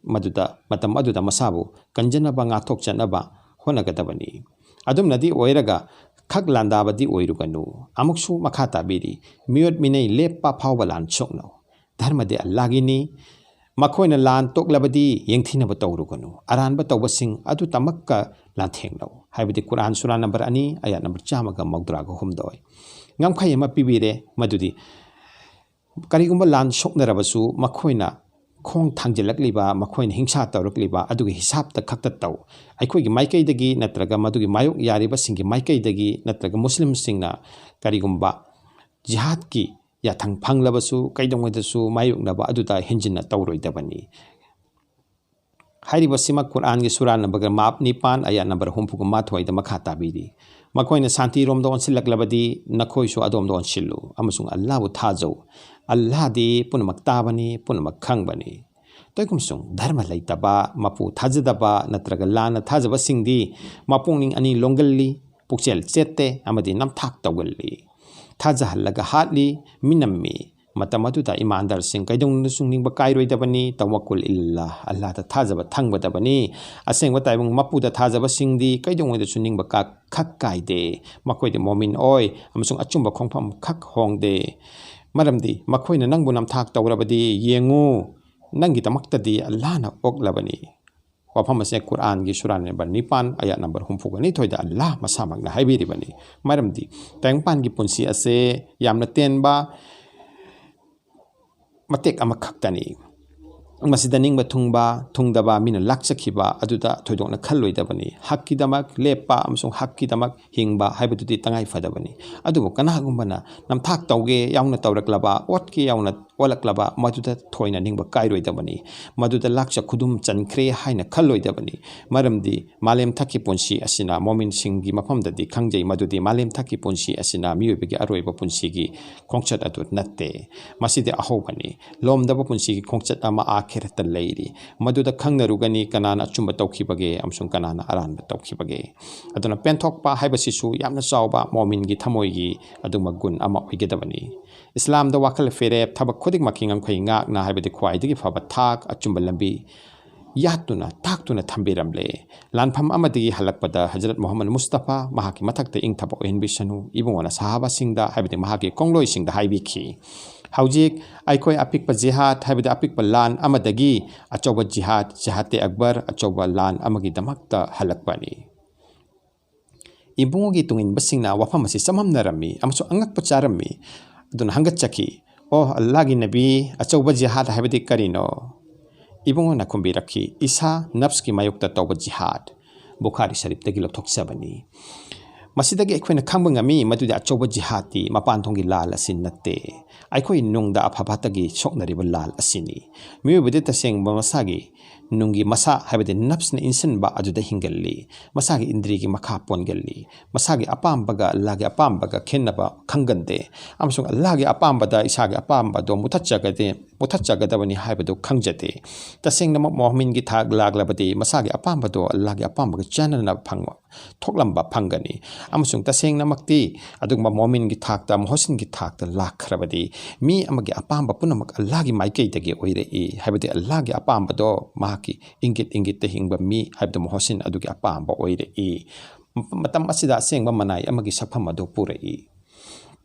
ꯃꯗꯨꯗ, ꯃꯇꯝ ꯑꯗꯨꯗ ꯃꯁꯥꯕꯨ ꯀꯟꯖꯅꯕ, ꯉꯥꯛꯊꯣꯛꯆꯅꯕ ꯍꯣꯠꯅꯒꯗꯕꯅꯤ꯫ ꯑꯗꯨꯝꯅꯗꯤ ꯑꯣꯏꯔꯒ ꯈꯛ ꯂꯥꯟꯗꯥꯕꯗꯤ ꯑꯣꯏꯔꯨꯒꯅꯨ꯫ ꯑꯃꯨꯛꯁꯨ ꯃꯈꯥ ꯇꯥꯕꯤꯔꯤ, "ꯃꯤꯑꯣꯠ ꯃꯤꯅꯩ ꯂꯦꯞꯄ ꯐꯥꯎꯕ ꯂꯥꯟ ꯁꯣꯛꯅꯧ꯫ ꯙꯔꯃꯗꯤ ꯑꯜꯂꯥꯍꯒꯤꯅꯤ꯫ ꯃꯈꯣꯏꯅ ꯂꯥꯟ ꯇꯣꯛꯂꯕꯗꯤ ꯌꯦꯡꯊꯤꯅꯕ ꯇꯧꯔꯨꯒꯅꯨ꯫ ꯑꯔꯥꯟꯕ ꯇꯧꯕꯁꯤꯡ ꯑꯗꯨꯇꯃꯛꯀ ꯂꯥꯟꯊꯦꯡꯅꯧ"꯫ ꯍꯥꯏꯕꯗꯤ ꯀꯨꯔꯑꯥꯟ ꯁꯨꯔꯥ ꯅꯝꯕꯔ ꯑꯅꯤ, ꯑꯌꯥꯠ ꯅꯝꯕꯔ ꯆꯥꯝꯃꯒ ꯃꯧꯗ꯭ꯔꯥꯒ ꯍꯨꯝꯗꯣꯏ꯫ ꯉꯝꯈꯩ ꯑꯃ ꯄꯤꯕꯤꯔꯦ, ꯃꯗꯨꯗꯤ ꯀꯔꯤꯒꯨꯝꯕ ꯂꯥꯟ ꯁꯣꯛꯅꯔꯕꯁꯨ ꯃꯈꯣꯏꯅ ꯈꯣꯡ ꯊꯥꯡꯖꯤꯜꯂꯛꯂꯤꯕ, ꯃꯈꯣꯏꯅ ꯍꯤꯡꯁꯥ ꯇꯧꯔꯛꯂꯤꯕ ꯑꯗꯨꯒꯤ ꯍꯤꯁꯥꯞꯇ ꯈꯛꯇ ꯇꯧ꯫ ꯑꯩꯈꯣꯏꯒꯤ ꯃꯥꯏꯀꯩꯗꯒꯤ ꯅꯠꯇ꯭ꯔꯒ ꯃꯗꯨꯒꯤ ꯃꯥꯌꯣꯛ ꯌꯥꯔꯤꯕꯁꯤꯡꯒꯤ ꯃꯥꯏꯀꯩꯗꯒꯤ ꯅꯠꯇ꯭ꯔꯒ ꯃꯨꯁꯂꯤꯝꯁꯤꯡꯅ ꯀꯔꯤꯒꯨꯝꯕ ꯖꯤꯍꯥꯗꯀꯤ ꯌꯥꯊꯪ ꯐꯪꯂꯕꯁꯨ ꯀꯩꯗꯧꯉꯩꯗꯁꯨ ꯃꯥꯌꯣꯛꯅꯕ ꯑꯗꯨꯗ ꯍꯦꯟꯖꯤꯟꯅ ꯇꯧꯔꯣꯏꯗꯕꯅꯤ꯫ ꯍꯥꯏꯔꯤꯕꯁꯤꯃꯛ ꯀꯨꯔꯥꯟꯒꯤ ꯁꯨꯔꯥ ꯅꯝꯕꯔ ꯃꯥꯞ ꯅꯤꯄꯥꯟ, ꯑꯌꯥꯠ ꯅꯝꯕꯔ ꯍꯨꯝꯐꯨꯒ ꯃꯥꯊꯣꯏꯗ ꯃꯈꯥ ꯇꯥꯕꯤꯔꯤ, "ꯃꯈꯣꯏꯅ ꯁꯥꯟꯇꯤꯔꯣꯝꯗ ꯑꯣꯟꯁꯤꯜꯂꯛꯂꯕꯗꯤ ꯅꯈꯣꯏꯁꯨ ꯑꯗꯣꯝꯗ ꯑꯣꯟꯁꯤꯜꯂꯨ ꯑꯃꯁꯨꯡ ꯑꯜꯂꯥꯍꯕꯨ ꯊꯥꯖꯧ꯫ ꯑꯜꯂꯥꯍꯗꯤ ꯄꯨꯝꯅꯃꯛ ꯇꯥꯕꯅꯤ, ꯄꯨꯝꯅꯃꯛ ꯈꯪꯕꯅꯤ꯫" ꯇꯧꯏꯒꯨꯝꯁꯨꯡ ꯙꯔꯃ ꯂꯩꯇꯕ, ꯃꯄꯨ ꯊꯥꯖꯗꯕ ꯅꯠꯇ꯭ꯔꯒ ꯂꯥꯟꯅ ꯊꯥꯖꯕꯁꯤꯡꯗꯤ ꯃꯄꯨꯛꯅꯤꯡ ꯑꯅꯤ ꯂꯣꯡꯒꯜꯂꯤ, ꯄꯨꯛꯆꯦꯜ ꯆꯦꯠꯇꯦ ꯑꯃꯗꯤ ꯅꯝꯊꯥꯛ ꯇꯧꯒꯜꯂꯤ꯫ ꯊꯥꯖꯍꯜꯂꯒ ꯍꯥꯠꯂꯤ, ꯃꯤꯅꯝꯃꯤ꯫ ꯃꯇꯝ ꯑꯗꯨꯗ ꯏꯃꯥꯟꯗꯥꯔꯁꯤꯡ ꯀꯩꯗꯧꯅꯨꯡꯗꯁꯨ ꯅꯤꯡꯕ ꯀꯥꯏꯔꯣꯏꯗꯕꯅꯤ꯫ ꯇꯋꯛꯀꯨꯜ ꯏꯜꯂꯥ, ꯑꯜꯂꯥꯍꯗ ꯊꯥꯖꯕ ꯊꯝꯒꯗꯕꯅꯤ꯫ ꯑꯁꯦꯡꯕ ꯇꯥꯏꯕꯪ ꯃꯄꯨꯗ ꯊꯥꯖꯕꯁꯤꯡꯗꯤ ꯀꯩꯗꯧꯉꯩꯗꯁꯨ ꯅꯤꯡꯕ ꯀꯥ-, ꯈꯛ ꯀꯥꯏꯗꯦ꯫ ꯃꯈꯣꯏꯗꯤ ꯃꯣꯃꯤꯟ ꯑꯣꯏ ꯑꯃꯁꯨꯡ ꯑꯆꯨꯝꯕ ꯈꯣꯡꯐꯝ ꯈꯛ ꯍꯣꯡꯗꯦ꯫ ꯃꯔꯝꯗꯤ ꯃꯈꯣꯏꯅ ꯅꯪꯕꯨ ꯅꯝꯊꯥꯛ ꯇꯧꯔꯕꯗꯤ ꯌꯦꯡꯉꯨ, ꯅꯪꯒꯤꯗꯃꯛꯇꯗꯤ ꯑꯜꯂꯥꯍꯅ ꯑꯣꯛꯂꯕꯅꯤ꯫ ꯋꯥꯐꯝ ꯑꯁꯦ ꯀꯨꯔꯥꯟꯒꯤ ꯁꯨꯔꯥ ꯅꯝꯕꯔ ꯅꯤꯄꯥꯟ, ꯑꯌꯥꯠ ꯅꯝꯕꯔ ꯍꯨꯝꯐꯨꯒ ꯅꯤꯊꯣꯏꯗ ꯑꯜꯂꯥꯍ ꯃꯁꯥꯃꯛꯅ ꯍꯥꯏꯕꯤꯔꯤꯕꯅꯤ꯫ ꯃꯔꯝꯗꯤ ꯇꯥꯏꯕꯪꯄꯥꯟꯒꯤ ꯄꯨꯟꯁꯤ ꯑꯁꯦ ꯌꯥꯝꯅ ꯇꯦꯟꯕ ꯃꯇꯦꯛ ꯑꯃꯈꯛꯇꯅꯤ꯫ ꯃꯁꯤꯗ ꯅꯤꯡꯕ ꯊꯨꯡꯕ, ꯊꯨꯡꯗꯕ, ꯃꯤꯅ ꯂꯥꯛꯆꯈꯤꯕ ꯑꯗꯨꯗ ꯊꯣꯏꯗꯣꯛꯅ ꯈꯜꯂꯣꯏꯗꯕꯅꯤ꯫ ꯍꯛꯀꯤꯗꯃꯛ ꯂꯦꯞꯄ ꯑꯃꯁꯨꯡ ꯍꯛꯀꯤꯗꯃꯛ ꯍꯤꯡꯕ ꯍꯥꯏꯕꯗꯨꯗꯤ ꯇꯉꯥꯏ ꯐꯗꯕꯅꯤ꯫ ꯑꯗꯨꯕꯨ ꯀꯅꯥꯒꯨꯝꯕꯅ ꯅꯝꯊꯥꯛ ꯇꯧꯒꯦ ꯌꯥꯎꯅ ꯇꯧꯔꯛꯂꯕ, ꯑꯣꯠꯀꯦ ꯌꯥꯎꯅ ꯑꯣꯜꯂꯛꯂꯕ, ꯃꯗꯨꯗ ꯊꯣꯏꯅ ꯅꯤꯡꯕ ꯀꯥꯏꯔꯣꯏꯗꯕꯅꯤ꯫ ꯃꯗꯨꯗ ꯂꯥꯛꯆ ꯈꯨꯗꯨꯝ ꯆꯟꯈ꯭ꯔꯦ ꯍꯥꯏꯅ ꯈꯜꯂꯣꯏꯗꯕꯅꯤ꯫ ꯃꯔꯝꯗꯤ ꯃꯥꯂꯦꯝ ꯊꯛꯀꯤ ꯄꯨꯟꯁꯤ ꯑꯁꯤꯅ, ꯃꯣꯃꯤꯟꯁꯤꯡꯒꯤ ꯃꯐꯝꯗꯗꯤ ꯈꯪꯖꯩ ꯃꯗꯨꯗꯤ ꯃꯥꯂꯦꯝ ꯊꯛꯀꯤ ꯄꯨꯟꯁꯤ ꯑꯁꯤꯅ ꯃꯤꯑꯣꯏꯕꯒꯤ ꯑꯔꯣꯏꯕ ꯄꯨꯟꯁꯤꯒꯤ ꯈꯣꯡꯆꯠ ꯑꯗꯨ ꯅꯠꯇꯦ꯫ ꯃꯁꯤꯗꯤ ꯑꯍꯧꯕꯅꯤ꯫ ꯂꯣꯝꯗꯕ ꯄꯨꯟꯁꯤꯒꯤ ꯈꯣꯡꯆꯠ ꯑꯃ ꯑꯥꯈꯤꯔꯠꯇ ꯂꯩꯔꯤ꯫ ꯃꯗꯨꯗ ꯈꯪꯅꯔꯨꯒꯅꯤ ꯀꯅꯥꯅ ꯑꯆꯨꯝꯕ ꯇꯧꯈꯤꯕꯒꯦ ꯑꯃꯁꯨꯡ ꯀꯅꯥꯅ ꯑꯔꯥꯟꯕ ꯇꯧꯈꯤꯕꯒꯦ꯫ ꯑꯗꯨꯅ ꯄꯦꯟꯊꯣꯛꯄ ꯍꯥꯏꯕꯁꯤꯁꯨ ꯌꯥꯝꯅ ꯆꯥꯎꯕ ꯃꯣꯃꯤꯟꯒꯤ ꯊꯃꯣꯏꯒꯤ ꯑꯗꯨꯒꯨꯝꯕ ꯒꯨꯟ ꯑꯃ ꯑꯣꯏꯒꯗꯕꯅꯤ꯫ ꯏꯁꯂꯥꯝꯗ ꯋꯥꯈꯜ ꯐꯤꯔꯦꯞ, ꯊꯕꯛ ꯈꯨꯗꯤꯡꯃꯛꯀꯤ ꯉꯝꯈꯩ ꯉꯥꯛꯅ ꯍꯥꯏꯕꯗꯤ ꯈ꯭ꯋꯥꯏꯗꯒꯤ ꯐꯕ ꯊꯥꯛ, ꯑꯆꯨꯝꯕ ꯂꯝꯕꯤ ꯌꯥꯠꯇꯨꯅ, ꯇꯥꯛꯇꯨꯅ ꯊꯝꯕꯤꯔꯝꯂꯦ꯫ ꯂꯥꯟꯐꯝ ꯑꯃꯗꯒꯤ ꯍꯜꯂꯛꯄꯗ ꯍꯖꯔꯠ ꯃꯨꯍꯝꯃꯗ ꯃꯨꯁꯇꯐꯥ ꯃꯍꯥꯛꯀꯤ ꯃꯊꯛꯇ ꯏꯪꯊꯕ ꯑꯣꯏꯍꯟꯕꯤꯁꯅꯨ, ꯏꯕꯨꯡꯉꯣꯅ ꯁꯍꯥꯕꯥꯁꯤꯡꯗ ꯍꯥꯏꯕꯗꯤ ꯃꯍꯥꯛꯀꯤ ꯈꯣꯡꯂꯣꯏꯁꯤꯡꯗ ꯍꯥꯏꯕꯤꯈꯤ, "ꯍꯧꯖꯤꯛ ꯑꯩꯈꯣꯏ ꯑꯄꯤꯛꯄ ꯖꯤꯍꯥꯗ ꯍꯥꯏꯕꯗꯤ ꯑꯄꯤꯛꯄ ꯂꯥꯟ ꯑꯃꯗꯒꯤ ꯑꯆꯧꯕ ꯖꯤꯍꯥꯗ, ꯖꯤꯍꯥꯗ ꯑꯦ ꯑꯛꯕꯔ, ꯑꯆꯧꯕ ꯂꯥꯟ ꯑꯃꯒꯤꯗꯃꯛꯇ ꯍꯜꯂꯛꯄꯅꯤ꯫" ꯏꯕꯨꯡꯉꯣꯒꯤ ꯇꯨꯡꯏꯟꯕꯁꯤꯡꯅ ꯋꯥꯐꯝ ꯑꯁꯤ ꯆꯃꯝꯅꯔꯝꯃꯤ ꯑꯃꯁꯨꯡ ꯑꯉꯛꯄ ꯆꯥꯔꯝꯃꯤ꯫ ꯑꯗꯨꯅ ꯍꯪꯒꯠꯆꯈꯤ, "ꯑꯣ ꯑꯜꯂꯥꯍꯒꯤ ꯅꯕꯤ, ꯑꯆꯧꯕ ꯖꯤꯍꯥꯗ ꯍꯥꯏꯕꯗꯤ ꯀꯔꯤꯅꯣ?" ꯏꯕꯨꯡꯉꯣꯅ ꯈꯨꯝꯕꯤꯔꯛꯈꯤ, "ꯏꯁꯥ ꯅꯐꯁꯀꯤ ꯃꯥꯌꯣꯛꯇ ꯇꯧꯕ ꯖꯤꯍꯥꯗ꯫" ꯕꯨꯈꯥꯔꯤ ꯁꯔꯤꯐꯇꯒꯤ ꯂꯧꯊꯣꯛꯆꯕꯅꯤ꯫ ꯃꯁꯤꯗꯒꯤ ꯑꯩꯈꯣꯏꯅ ꯈꯪꯕ ꯉꯝꯃꯤ ꯃꯗꯨꯗꯤ ꯑꯆꯧꯕ ꯖꯤꯍꯥꯗꯇꯤ ꯃꯄꯥꯟ ꯊꯣꯡꯒꯤ ꯂꯥꯜ ꯑꯁꯤ ꯅꯠꯇꯦ꯫ ꯑꯩꯈꯣꯏ ꯅꯨꯡꯗ ꯑꯐ ꯐꯠꯇꯒꯤ ꯁꯣꯛꯅꯔꯤꯕ ꯂꯥꯜ ꯑꯁꯤꯅꯤ꯫ ꯃꯤꯑꯣꯏꯕꯗꯤ ꯇꯁꯦꯡꯕ ꯃꯁꯥꯒꯤ ꯅꯨꯡꯒꯤ ꯃꯁꯥ, ꯍꯥꯏꯕꯗꯤ ꯅꯐꯁꯅ ꯏꯟꯁꯤꯟꯕ ꯑꯗꯨꯗ ꯍꯤꯡꯒꯜꯂꯤ꯫ ꯃꯁꯥꯒꯤ ꯏꯟꯗ꯭ꯔꯤꯒꯤ ꯃꯈꯥ ꯄꯣꯟꯒꯜꯂꯤ꯫ ꯃꯁꯥꯒꯤ ꯑꯄꯥꯝꯕꯒ ꯑꯜꯂꯥꯍꯒꯤ ꯑꯄꯥꯝꯕꯒ ꯈꯦꯠꯅꯕ ꯈꯪꯒꯟꯗꯦ꯫ ꯑꯃꯁꯨꯡ ꯑꯜꯂꯥꯍꯒꯤ ꯑꯄꯥꯝꯕꯗ ꯏꯁꯥꯒꯤ ꯑꯄꯥꯝꯕꯗꯣ ꯃꯨꯊꯠꯆꯒꯗꯦ, ꯃꯨꯊꯠꯆꯒꯗꯕꯅꯤ ꯍꯥꯏꯕꯗꯨ ꯈꯪꯖꯗꯦ꯫ ꯇꯁꯦꯡꯅꯃꯛ ꯃꯣꯍꯃꯤꯟꯒꯤ ꯊꯥꯛ ꯂꯥꯛꯂꯕꯗꯤ ꯃꯁꯥꯒꯤ ꯑꯄꯥꯝꯕꯗꯣ ꯑꯜꯂꯥꯍꯒꯤ ꯑꯄꯥꯝꯕꯒ ꯆꯥꯟꯅꯅ ꯐꯪꯕ, ꯊꯣꯛꯂꯝꯕ ꯐꯪꯒꯅꯤ꯫ ꯑꯃꯁꯨꯡ ꯇꯁꯦꯡꯅꯃꯛꯇꯤ ꯑꯗꯨꯒꯨꯝꯕ ꯃꯣꯃꯤꯟꯒꯤ ꯊꯥꯛꯇ, ꯃꯣꯍꯁꯤꯟꯒꯤ ꯊꯥꯛꯇ ꯂꯥꯛꯈ꯭ꯔꯕꯗꯤ ꯃꯤ ꯑꯃꯒꯤ ꯑꯄꯥꯝꯕ ꯄꯨꯝꯅꯃꯛ ꯑꯜꯂꯥꯍꯒꯤ ꯃꯥꯏꯀꯩꯗꯒꯤ ꯑꯣꯏꯔꯛꯏ꯫ ꯍꯥꯏꯕꯗꯤ ꯑꯜꯂꯥꯍꯒꯤ ꯑꯄꯥꯝꯕꯗꯣ ꯃꯍꯥꯛꯀꯤ ꯏꯪꯒꯤꯠ ꯏꯪꯒꯤꯠꯇ ꯍꯤꯡꯕ ꯃꯤ, ꯍꯥꯏꯕꯗꯤ ꯃꯣꯍꯁꯤꯟ ꯑꯗꯨꯒꯤ ꯑꯄꯥꯝꯕ ꯑꯣꯏꯔꯛꯏ꯫ ꯃ-, ꯃꯇꯝ ꯑꯁꯤꯗ ꯑꯁꯦꯡꯕ ꯃꯅꯥꯏ ꯑꯃꯒꯤ ꯁꯛꯐꯝ ꯑꯗꯨ ꯄꯨꯔꯛꯏ꯫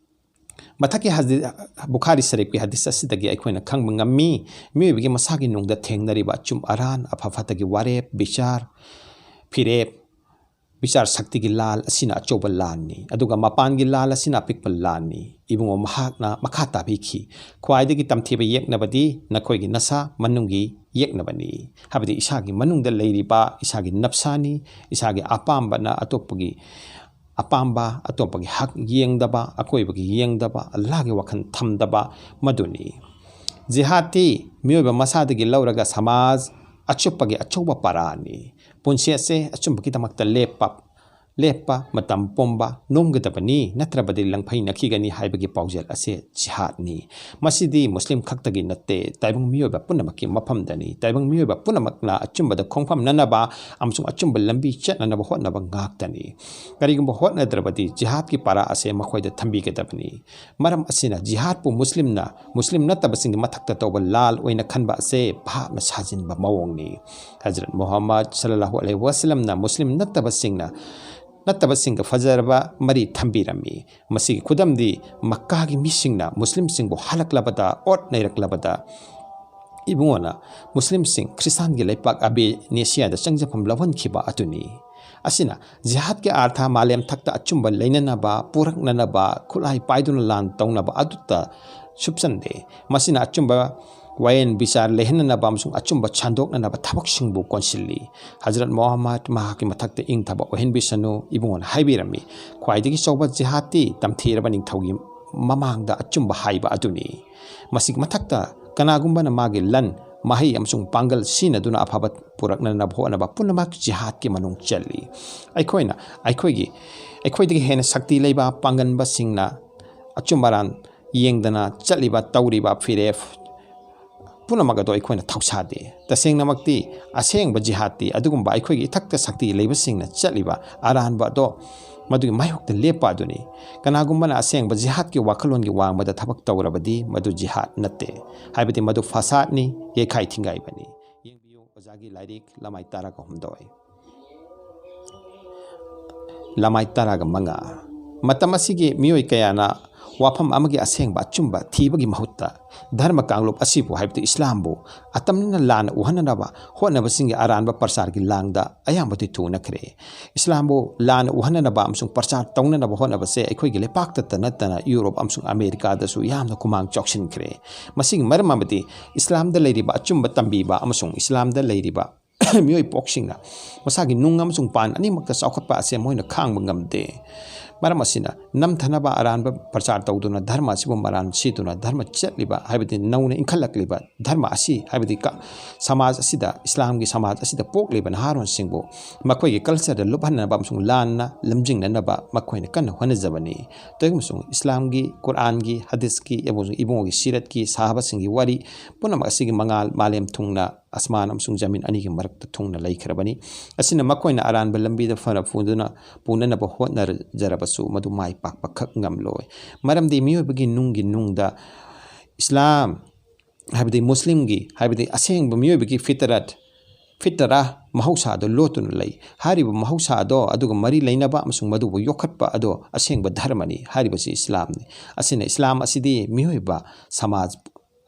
ꯃꯊꯛꯀꯤ ꯍꯗꯤ-, ꯕꯨꯈꯥꯔꯤ ꯁꯔꯤꯐꯀꯤ ꯍꯗꯤꯁ ꯑꯁꯤꯗꯒꯤ ꯑꯩꯈꯣꯏꯅ ꯈꯪꯕ ꯉꯝꯃꯤ, ꯃꯤꯑꯣꯏꯕꯒꯤ ꯃꯁꯥꯒꯤ ꯅꯨꯡꯗ ꯊꯦꯡꯅꯔꯤꯕ ꯑꯆꯨꯝ ꯑꯔꯥꯟ, ꯑꯐ ꯐꯠꯇꯒꯤ ꯋꯥꯔꯦꯞ, ꯕꯤꯆꯥꯔ, ꯐꯤꯔꯦꯞ, ꯕꯤꯆꯥꯔ ꯁꯛꯇꯤꯒꯤ ꯂꯥꯜ ꯑꯁꯤꯅ ꯑꯆꯧꯕ ꯂꯥꯟꯅꯤ, ꯑꯗꯨꯒ ꯃꯄꯥꯟꯒꯤ ꯂꯥꯜ ꯑꯁꯤꯅ ꯑꯄꯤꯛꯄ ꯂꯥꯟꯅꯤ꯫ ꯏꯕꯨꯡꯉꯣ ꯃꯍꯥꯛꯅ ꯃꯈꯥ ꯇꯥꯕꯤꯈꯤ, "ꯈ꯭ꯋꯥꯏꯗꯒꯤ ꯇꯝꯊꯤꯕ ꯌꯦꯛꯅꯕꯗꯤ ꯅꯈꯣꯏꯒꯤ ꯅꯁꯥ ꯃꯅꯨꯡꯒꯤ ꯌꯦꯛꯅꯕꯅꯤ"꯫ ꯍꯥꯏꯕꯗꯤ ꯏꯁꯥꯒꯤ ꯃꯅꯨꯡꯗ ꯂꯩꯔꯤꯕ ꯏꯁꯥꯒꯤ ꯅꯞꯁꯥꯅꯤ, ꯏꯁꯥꯒꯤ ꯑꯄꯥꯝꯕꯅ ꯑꯇꯣꯞꯄꯒꯤ ꯑꯄꯥꯝꯕ, ꯑꯇꯣꯞꯄꯒꯤ ꯍꯛ ꯌꯦꯡꯗꯕ, ꯑꯀꯣꯏꯕꯒꯤ ꯌꯦꯡꯗꯕ, ꯑꯜꯂꯥꯍꯒꯤ ꯋꯥꯈꯜ ꯊꯝꯗꯕ ꯃꯗꯨꯅꯤ꯫ ꯖꯤꯍꯥꯗꯇꯤ ꯃꯤꯑꯣꯏꯕ ꯃꯁꯥꯗꯒꯤ ꯂꯧꯔꯒ ꯁꯃꯥꯖ ꯑꯆꯨꯞꯄꯒꯤ ꯑꯆꯧꯕ ꯄꯔꯥꯅꯤ꯫ ꯄꯨꯟꯁꯤ ꯑꯁꯦ ꯑꯆꯨꯝꯕꯒꯤꯗꯃꯛꯇ ꯂꯦꯞꯄ, ꯂꯦꯞꯄ, ꯃꯇꯝ ꯄꯨꯝꯕ ꯅꯣꯝꯒꯗꯕꯅꯤ, ꯅꯠꯇ꯭ꯔꯕꯗꯤ ꯂꯪꯐꯩꯅꯈꯤꯒꯅꯤ ꯍꯥꯏꯕꯒꯤ ꯄꯥꯎꯖꯦꯜ ꯑꯁꯦ ꯖꯤꯍꯥꯗꯅꯤ꯫ ꯃꯁꯤꯗꯤ ꯃꯨꯁꯂꯤꯝ ꯈꯛꯇꯒꯤ ꯅꯠꯇꯦ, ꯇꯥꯏꯕꯪ ꯃꯤꯑꯣꯏꯕ ꯄꯨꯝꯅꯃꯛꯀꯤ ꯃꯐꯝꯗꯅꯤ꯫ ꯇꯥꯏꯕꯪ ꯃꯤꯑꯣꯏꯕ ꯄꯨꯝꯅꯃꯛꯅ ꯑꯆꯨꯝꯕꯗ ꯈꯣꯡꯐꯝꯅꯅꯕ ꯑꯃꯁꯨꯡ ꯑꯆꯨꯝꯕ ꯂꯝꯕꯤ ꯆꯠꯅꯅꯕ ꯍꯣꯠꯅꯕ ꯉꯥꯛꯇꯅꯤ꯫ ꯀꯔꯤꯒꯨꯝꯕ ꯍꯣꯠꯅꯗ꯭ꯔꯕꯗꯤ ꯖꯤꯍꯥꯗꯀꯤ ꯄꯥꯔꯥ ꯑꯁꯦ ꯃꯈꯣꯏꯗ ꯊꯝꯕꯤꯒꯗꯕꯅꯤ꯫ ꯃꯔꯝ ꯑꯁꯤꯅ ꯖꯤꯍꯥꯗꯄꯨ ꯃꯨꯁꯂꯤꯝꯅ ꯃꯨꯁꯂꯤꯝ ꯅꯠꯇꯕꯁꯤꯡꯒꯤ ꯃꯊꯛꯇ ꯇꯧꯕ ꯂꯥꯜ ꯑꯣꯏꯅ ꯈꯟꯕ ꯑꯁꯦ ꯚꯥꯞꯅ ꯁꯥꯖꯤꯟꯕ ꯃꯑꯣꯡꯅꯤ꯫ ꯍꯖꯔꯠ ꯃꯨꯍꯝꯃꯗ ꯁꯜꯂꯜꯂꯥꯍꯨ ꯑꯂꯩꯍꯤ ꯋꯥꯁꯂꯝꯅ ꯃꯨꯁꯂꯤꯝ ꯅꯠꯇꯕꯁꯤꯡꯅ, ꯅꯠꯇꯕꯁꯤꯡꯒ ꯐꯖꯔꯕ ꯃꯔꯤ ꯊꯝꯕꯤꯔꯝꯃꯤ꯫ ꯃꯁꯤꯒꯤ ꯈꯨꯗꯝꯗꯤ ꯃꯛꯀꯥꯒꯤ ꯃꯤꯁꯤꯡꯅ ꯃꯨꯁꯂꯤꯝꯁꯤꯡꯕꯨ ꯍꯜꯂꯛꯂꯕꯗ, ꯑꯣꯠ ꯅꯩꯔꯛꯂꯕꯗ, ꯏꯕꯨꯡꯉꯣꯅ ꯃꯨꯁꯂꯤꯝꯁꯤꯡ ꯈ꯭ꯔꯤꯁꯇꯥꯟꯒꯤ ꯂꯩꯄꯥꯛ ꯑꯕꯦꯅꯦꯁꯤꯌꯥꯗ ꯆꯪꯖꯐꯝ ꯂꯧꯍꯟꯈꯤꯕ ꯑꯗꯨꯅꯤ꯫ ꯑꯁꯤꯅ ꯖꯤꯍꯥꯗꯀꯤ ꯑꯥꯔꯊ ꯃꯥꯂꯦꯝ ꯊꯛꯇ ꯑꯆꯨꯝꯕ ꯂꯩꯅꯅꯕ, ꯄꯨꯔꯛꯅꯅꯕ, ꯈꯨꯠꯂꯥꯏ ꯄꯥꯏꯗꯨꯅ ꯂꯥꯟ ꯇꯧꯅꯕ ꯑꯗꯨꯇ ꯁꯨꯞꯆꯟꯗꯦ꯫ ꯃꯁꯤꯅ ꯑꯆꯨꯝꯕ ꯋꯥꯌꯦꯟ ꯕꯤꯆꯥꯔ ꯂꯩꯍꯟꯅꯅꯕ ꯑꯃꯁꯨꯡ ꯑꯆꯨꯝꯕ ꯁꯟꯗꯣꯛꯅꯅꯕ ꯊꯕꯛꯁꯤꯡꯕꯨ ꯀꯣꯟꯁꯤꯜꯂꯤ꯫ ꯍꯖꯔꯠ ꯃꯣꯍꯝꯃꯗ ꯃꯍꯥꯛꯀꯤ ꯃꯊꯛꯇ ꯏꯪꯊꯕ ꯑꯣꯏꯍꯟꯕꯤꯁꯅꯨ ꯏꯕꯨꯡꯉꯣꯅ ꯍꯥꯏꯕꯤꯔꯝꯃꯤ, "ꯈ꯭ꯋꯥꯏꯗꯒꯤ ꯆꯥꯎꯕ ꯖꯤꯍꯥꯗꯇꯤ ꯇꯝꯊꯤꯔꯕ ꯅꯤꯡꯊꯧꯒꯤ ꯃꯃꯥꯡꯗ ꯑꯆꯨꯝꯕ ꯍꯥꯏꯕ ꯑꯗꯨꯅꯤ꯫ ꯃꯁꯤꯒꯤ ꯃꯊꯛꯇ ꯀꯅꯥꯒꯨꯝꯕꯅ ꯃꯥꯒꯤ ꯂꯟ, ꯃꯍꯩ ꯑꯃꯁꯨꯡ ꯄꯥꯡꯒꯜ ꯁꯤꯖꯤꯟꯅꯗꯨꯅ ꯑꯐꯕ ꯄꯨꯔꯛꯅꯅꯕ ꯍꯣꯠꯅꯕ ꯄꯨꯝꯅꯃꯛ ꯖꯤꯍꯥꯗꯀꯤ ꯃꯅꯨꯡ ꯆꯜꯂꯤ꯫ ꯑꯩꯈꯣꯏꯅ ꯑꯩꯈꯣꯏꯒꯤ ꯑꯩꯈꯣꯏꯗꯒꯤ ꯍꯦꯟꯅ ꯁꯛꯇꯤ ꯂꯩꯕ ꯄꯥꯡꯒꯟꯕꯁꯤꯡꯅ ꯑꯆꯨꯝ ꯑꯔꯥꯟ ꯌꯦꯡꯗꯅ ꯆꯠꯂꯤꯕ, ꯇꯧꯔꯤꯕ ꯐꯤꯔꯦꯞ ꯄꯨꯝꯅꯃꯛ ꯑꯗꯨ ꯑꯩꯈꯣꯏꯅ ꯊꯧꯁꯥꯗꯦ꯫ ꯇꯁꯦꯡꯅꯃꯛꯇꯤ ꯑꯁꯦꯡꯕ ꯖꯤꯍꯥꯗꯇꯤ ꯑꯗꯨꯒꯨꯝꯕ ꯑꯩꯈꯣꯏꯒꯤ ꯏꯊꯛꯇ ꯁꯛꯇꯤ ꯂꯩꯕꯁꯤꯡꯅ ꯆꯠꯂꯤꯕ ꯑꯔꯥꯟꯕ ꯑꯗꯣ ꯃꯗꯨꯒꯤ ꯃꯥꯌꯣꯛꯇ ꯂꯦꯞꯄ ꯑꯗꯨꯅꯤ꯫ ꯀꯅꯥꯒꯨꯝꯕꯅ ꯑꯁꯦꯡꯕ ꯖꯤꯍꯥꯗꯀꯤ ꯋꯥꯈꯜꯂꯣꯟꯒꯤ ꯋꯥꯡꯃꯗ ꯊꯕꯛ ꯇꯧꯔꯕꯗꯤ ꯃꯗꯨ ꯖꯤꯍꯥꯗ ꯅꯠꯇꯦ, ꯍꯥꯏꯕꯗꯤ ꯃꯗꯨ ꯐꯁꯥꯗꯅꯤ, ꯌꯩꯈꯥꯏ ꯊꯤꯡꯒꯥꯏꯕꯅꯤ꯫ ꯌꯦꯡꯕꯤꯌꯨ ꯑꯣꯖꯥꯒꯤ ꯂꯥꯏꯔꯤꯛ ꯂꯃꯥꯏ ꯇꯔꯥꯒ ꯍꯨꯝꯗꯣꯏ꯫ ꯂꯃꯥꯏ ꯇꯔꯥꯒ ꯃꯉꯥ꯫ ꯃꯇꯝ ꯑꯁꯤꯒꯤ ꯃꯤꯑꯣꯏ ꯀꯌꯥꯅ ꯋꯥꯐꯝ ꯑꯃꯒꯤ ꯑꯁꯦꯡꯕ ꯑꯆꯨꯝꯕ ꯊꯤꯕꯒꯤ ꯃꯍꯨꯠꯇ ꯙꯔꯃ ꯀꯥꯡꯂꯨꯞ ꯑꯁꯤꯕꯨ, ꯍꯥꯏꯕꯗꯤ ꯏꯁꯂꯥꯝꯕꯨ, ꯑꯇꯝꯅꯅ ꯂꯥꯟꯅ ꯎꯍꯟꯅꯅꯕ ꯍꯣꯠꯅꯕꯁꯤꯡꯒꯤ ꯑꯔꯥꯟꯕ ꯄ꯭ꯔꯆꯥꯔꯒꯤ ꯂꯥꯡꯗ ꯑꯌꯥꯝꯕꯗꯤ ꯊꯨꯅꯈ꯭ꯔꯦ꯫ ꯏꯁꯂꯥꯝꯕꯨ ꯂꯥꯟꯅ ꯎꯍꯟꯅꯅꯕ ꯑꯃꯁꯨꯡ ꯄ꯭ꯔꯆꯥꯔ ꯇꯧꯅꯅꯕ ꯍꯣꯠꯅꯕꯁꯦ ꯑꯩꯈꯣꯏꯒꯤ ꯂꯩꯄꯥꯛꯇꯇ ꯅꯠꯇꯅ ꯌꯨꯔꯣꯞ ꯑꯃꯁꯨꯡ ꯑꯃꯦꯔꯤꯀꯥꯗꯁꯨ ꯌꯥꯝꯅ ꯈꯨꯃꯥꯡ ꯆꯥꯎꯁꯤꯟꯈ꯭ꯔꯦ꯫ ꯃꯁꯤꯒꯤ ꯃꯔꯝ ꯑꯃꯗꯤ ꯏꯁꯂꯥꯝꯗ ꯂꯩꯔꯤꯕ ꯑꯆꯨꯝꯕ ꯇꯝꯕꯤꯕ ꯑꯃꯁꯨꯡ ꯏꯁꯂꯥꯝꯗ ꯂꯩꯔꯤꯕ ꯃꯤꯑꯣꯏ ꯄꯣꯛꯁꯤꯡꯅ ꯃꯁꯥꯒꯤ ꯅꯨꯡ ꯑꯃꯁꯨꯡ ꯄꯥꯟ ꯑꯅꯤꯃꯛꯇ ꯆꯥꯎꯈꯠꯄ ꯑꯁꯦ ꯃꯣꯏꯅ ꯈꯥꯡꯕ ꯉꯝꯗꯦ꯫ ꯃꯔꯝ ꯑꯁꯤꯅ, ꯅꯝꯊꯅꯕ ꯑꯔꯥꯟꯕ ꯄ꯭ꯔꯆꯥꯔ ꯇꯧꯗꯨꯅ ꯙꯔꯃ ꯑꯁꯤꯕꯨ ꯃꯔꯥꯟ ꯁꯤꯗꯨꯅ ꯙꯔꯃ ꯆꯠꯂꯤꯕ, ꯍꯥꯏꯕꯗꯤ ꯅꯧꯅ ꯏꯟꯈꯠꯂꯛꯂꯤꯕ ꯙꯔꯃ ꯑꯁꯤ, ꯍꯥꯏꯕꯗꯤ ꯀ-, ꯁꯃꯥꯖ ꯑꯁꯤꯗ, ꯏꯁꯂꯥꯝꯒꯤ ꯁꯃꯥꯖ ꯑꯁꯤꯗ ꯄꯣꯛꯂꯤꯕ ꯅꯍꯥꯔꯣꯟꯁꯤꯡꯕꯨ ꯃꯈꯣꯏꯒꯤ ꯀꯜꯆꯔꯗ ꯂꯨꯞꯍꯟꯅꯕ ꯑꯃꯁꯨꯡ ꯂꯥꯟꯅ ꯂꯝꯖꯤꯡꯅꯅꯕ ꯃꯈꯣꯏꯅ ꯀꯟꯅ ꯍꯣꯠꯅꯖꯕꯅꯤ꯫ ꯑꯗꯨꯒꯨꯝꯁꯨꯡ ꯏꯁꯂꯥꯝꯒꯤ, ꯀꯨꯔꯥꯟꯒꯤ, ꯍꯗꯤꯁꯀꯤ, ꯑꯃꯁꯨꯡ ꯏꯕꯨꯡꯉꯣꯒꯤ ꯁꯤꯔꯠꯀꯤ ꯁꯥꯍꯥꯕꯁꯤꯡꯒꯤ ꯋꯥꯔꯤ ꯄꯨꯝꯅꯃꯛ ꯑꯁꯤꯒꯤ ꯃꯉꯥꯜ ꯃꯥꯂꯦꯝ ꯊꯨꯡꯅ, ꯑꯁꯃꯥꯟ ꯑꯃꯁꯨꯡ ꯖꯃꯤꯟ ꯑꯅꯤꯒꯤ ꯃꯔꯛꯇ ꯊꯨꯡꯅ ꯂꯩꯈ꯭ꯔꯕꯅꯤ꯫ ꯑꯁꯤꯅ ꯃꯈꯣꯏꯅ ꯑꯔꯥꯟꯕ ꯂꯝꯕꯤꯗ ꯐꯅ ꯄꯨꯗꯨꯅ, ꯄꯨꯅꯅꯕ ꯍꯣꯠꯅꯖꯔꯕꯁꯨ ꯃꯗꯨ ꯃꯥꯏ ꯄꯥꯛꯄ ꯈꯛ ꯉꯝꯂꯣꯏ꯫ ꯃꯔꯝꯗꯤ ꯃꯤꯑꯣꯏꯕꯒꯤ ꯅꯨꯡꯒꯤ ꯅꯨꯡꯗ ꯏꯁꯂꯥꯝ, ꯍꯥꯏꯕꯗꯤ ꯃꯨꯁꯂꯤꯝꯒꯤ, ꯍꯥꯏꯕꯗꯤ ꯑꯁꯦꯡꯕ ꯃꯤꯑꯣꯏꯕꯒꯤ ꯐꯤꯇꯔꯠ, ꯐꯤꯇꯔꯥ ꯃꯍꯧꯁꯥꯗꯨ ꯂꯣꯠꯇꯨꯅ ꯂꯩ꯫ ꯍꯥꯏꯔꯤꯕ ꯃꯍꯧꯁꯥꯗꯣ ꯑꯗꯨꯒ ꯃꯔꯤ ꯂꯩꯅꯕ ꯑꯃꯁꯨꯡ ꯃꯗꯨꯕꯨ ꯌꯣꯛꯈꯠꯄ ꯑꯗꯣ ꯑꯁꯦꯡꯕ ꯙꯔꯃꯅꯤ꯫ ꯍꯥꯏꯔꯤꯕꯁꯤ ꯏꯁꯂꯥꯝꯅꯤ꯫ ꯑꯁꯤꯅ ꯏꯁꯂꯥꯝ ꯑꯁꯤꯗꯤ ꯃꯤꯑꯣꯏꯕ ꯁꯃꯥꯖ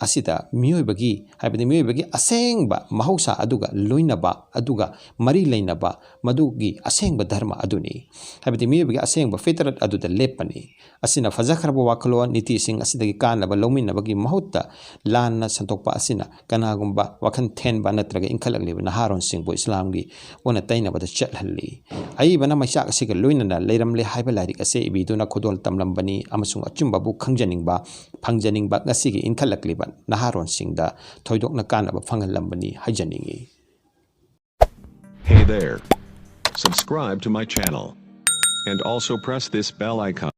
ꯑꯁꯤꯗ ꯃꯤꯑꯣꯏꯕꯒꯤ, ꯍꯥꯏꯕꯗꯤ ꯃꯤꯑꯣꯏꯕꯒꯤ ꯑꯁꯦꯡꯕ ꯃꯍꯧꯁꯥ ꯑꯗꯨꯒ ꯂꯣꯏꯅꯕ, ꯑꯗꯨꯒ ꯃꯔꯤ ꯂꯩꯅꯕ ꯃꯗꯨꯒꯤ ꯑꯁꯦꯡꯕ ꯙꯔꯃ ꯑꯗꯨꯅꯤ꯫ ꯍꯥꯏꯕꯗꯤ ꯃꯤꯑꯣꯏꯕꯒꯤ ꯑꯁꯦꯡꯕ ꯐꯤꯇꯔꯠ ꯑꯗꯨꯗ ꯂꯦꯞꯄꯅꯤ꯫ ꯑꯁꯤꯅ ꯐꯖꯈ꯭ꯔꯕ ꯋꯥꯈꯜꯂꯣꯟ ꯅꯤꯇꯤꯁꯤꯡ ꯑꯁꯤꯗꯒꯤ ꯀꯥꯟꯅꯕ ꯂꯧꯃꯤꯟꯅꯕꯒꯤ ꯃꯍꯨꯠꯇ ꯂꯥꯟꯅ ꯁꯟꯗꯣꯛꯄ ꯑꯁꯤꯅ ꯀꯅꯥꯒꯨꯝꯕ ꯋꯥꯈꯜ ꯊꯦꯟꯕ ꯅꯠꯇ꯭ꯔꯒ ꯏꯟꯈꯠꯂꯛꯂꯤꯕ ꯅꯍꯥꯔꯣꯟꯁꯤꯡꯕꯨ ꯏꯁꯂꯥꯝꯒꯤ ꯑꯣꯟꯅ ꯇꯩꯅꯕꯗ ꯆꯠꯍꯜꯂꯤ꯫ ꯑꯏꯕꯅ ꯃꯩꯆꯥꯛ ꯑꯁꯤꯒ ꯂꯣꯏꯅꯅ ꯂꯩꯔꯝꯂꯦ ꯍꯥꯏꯕ ꯂꯥꯏꯔꯤꯛ ꯑꯁꯤ ꯏꯕꯤꯗꯨꯅ ꯈꯨꯗꯣꯜ ꯇꯝꯂꯝꯕꯅꯤ ꯑꯃꯁꯨꯡ ꯑꯆꯨꯝꯕꯕꯨ ꯈꯪꯖꯅꯤꯡꯕ, ꯐꯪꯖꯅꯤꯡꯕ ꯉꯁꯤꯒꯤ ꯏꯟꯈꯠꯂꯛꯂꯤꯕ ꯅꯍꯥꯔꯣꯟꯁꯤꯡꯗ ꯊꯣꯏꯗꯣꯛꯅ ꯀꯥꯟꯅꯕ ꯐꯪꯍꯜꯂꯝꯕꯅꯤ ꯍꯥꯏꯖꯅꯤꯡꯏ꯫ Hey there. Subscribe to my channel. And also press this bell icon.